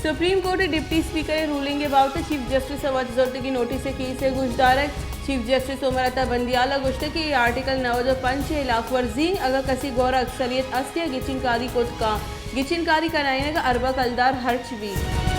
Supreme court ءِ deputy speaker ءِ رولنگ ءِ بابت ءَ چیف جسٹس ءَ وت زرتگیں نوٹس ءِ کیس ءِ گوشدارگ۔ چیف جسٹس عمر عطا بندیال ءَ گوشتگ کہ اے آرٹیکل نود ءُ پنچ ءِ ہلاف ورزی ایں، اگاں کسی گور ءَ اکثریت است یا گچین کاری کت کن، گچین کاری کنائینگ ءَ اربہ کلدار ہرچ بیت۔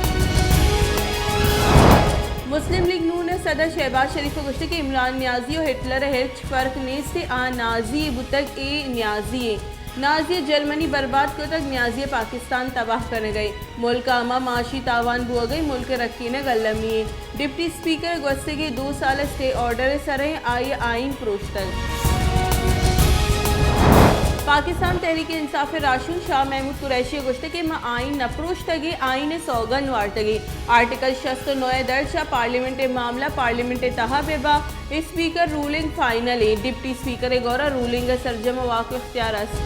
مسلم لیگ نون ءِ صدر شہباز شریف ءَ گوشتگ کہ عمران نیازی ءُ ہٹلر ءَ ہچ فرق نیست، آ نازی بوتگ، اے نیازی ایں۔ نازی ءَ جرمنی برباد کتگ، نیازی ءَ پاکستان تباہ کنگ ءَ ایں۔ ملک ءَ ہما معاشی تاوان بوگ ءَ ایں، ملک ءِ رکینگ المی ایں۔ ڈپٹی اسپیکر ءِ گوستگیں دو سال ءِ اسٹے آرڈر ءِ سر ءَ ایں، آئی ءَ آئین پروشتگ۔ پاکستان تحریک انصاف ءِ راہشون شاہ محمود قریشی ءَ گوشتگ کہ ما آئین نہ پروشتگ ایں، آئین ءِ سوگند وارتگ ایں۔ آرٹیکل شست ءُ نو ءِ درچ ءَ پارلیمنٹ ءِ معاملہ پارلیمنٹ ءِ تہا بہ با، اسپیکر رولنگ فائنل ایں، ڈپٹی اسپیکر ءِ گورا رولنگ ءِ سرجم واک ءُ اختیار است۔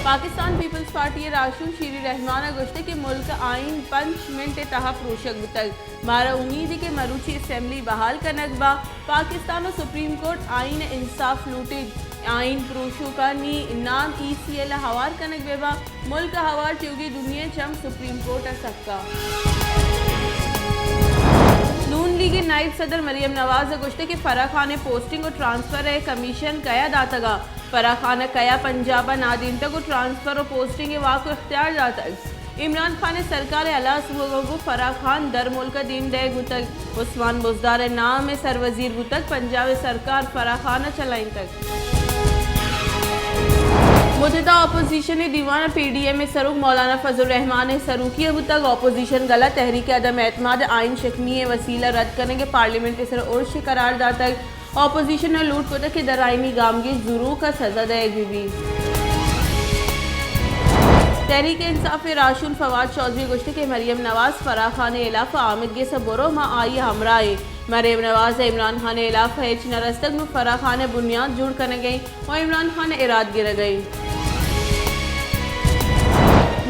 پاکستان پیپلز پارٹی ءِ راہشون شیری رحمان ءَ گوشتگ کہ ملک ءِ آئین پنچ منٹ ءِ تہا پروشگ بوتگ، مارا امید ایں کہ مروچی اسمبلی بحال کنگ با، پاکستان ءُ سپریم کورٹ آئین ءِ انصاف لوٹیت، آئین پروشوکانی نام ای سی ایل ءَ ہوار کنگ بہ با، ملک ءَ ہوار تیوگیں دنیا ءِ چم سپریم کورٹ ءَ سکا۔ نون لیگ ءِ نائب صدر مریم نواز ءَ گوشتگ کہ فرح خان ءِ پوسٹنگ ءُ ٹرانسفر ءِ کمیشن کئے ءَ داتگ ءَ؟ فرح خان ءَ کئے ءَ پنجاب ءَ نادینتگ ءُ ٹرانسفر ءُ پوسٹنگ ءِ واک ءُ اختیار داتگ؟ عمران خان ءِ سرکار ءِ ہلاس بوگ ءَ گوں فرح خان در ملک ءَ دیم دئیگ بوتگ۔ عثمان بزدار ءِ نام ءَ سروزیر بوتگ، پنجاب ءِ سرکار فرح خان ءَ چلائینتگ۔ متحدہ اپوزیشن ءِ دیوان ءَ پی ڈی ایم ءِ سروک مولانا فضل الرحمان ءِ سروکی ءَ بوتگ۔ اپوزیشن گل ءَ تحریک عدم اعتماد ءَ آئین شکنی ءِ وسیلہ رد کنگ ءَ پارلیمنٹ ءِ سر ءَ ارش قرار داتگ۔ اپوزیشن ءَ لوٹ کتگ کہ درآئینی گامگیج زوروک ءَ سزا دئیگ بہ بیت۔ تحریک انصاف ءِ راہشون فواد چوہدری ءَ گوشتگ کہ مریم نواز فرح خان ءِ ہلاف ءَ آمدگس ءَ برو، ما آئی ءِ ہمراہ ایں۔ مریم نواز ءَ عمران خان ءِ ہلاف ءَ ہچ نہ رستگ، نوں فرح خان ءِ بنیاد جوڑ کنگ ءَ ایں ءُ عمران خان ءَ اراد گرگ ءَ ایں۔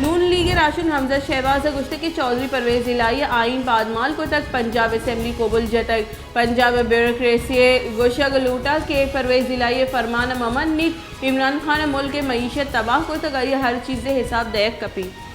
نون لیگ ءِ راہشون حمزہ شہباز ءَ گوشتگ کہ چوہدری پرویز الہی ءَ آئین پادمال کتگ، پنجاب اسمبلی کبل جتگ۔ پنجاب ءِ بیوروکریسی ءِ گوشگ لوٹاں کہ پرویز الہی ءِ فرمان ءَ مہ منیت، عمران خان ءَ ملک ءِ معیشت تباہ کتگ، آئی ءَ ہر چیز ءِ حساب دئیگ کپیت۔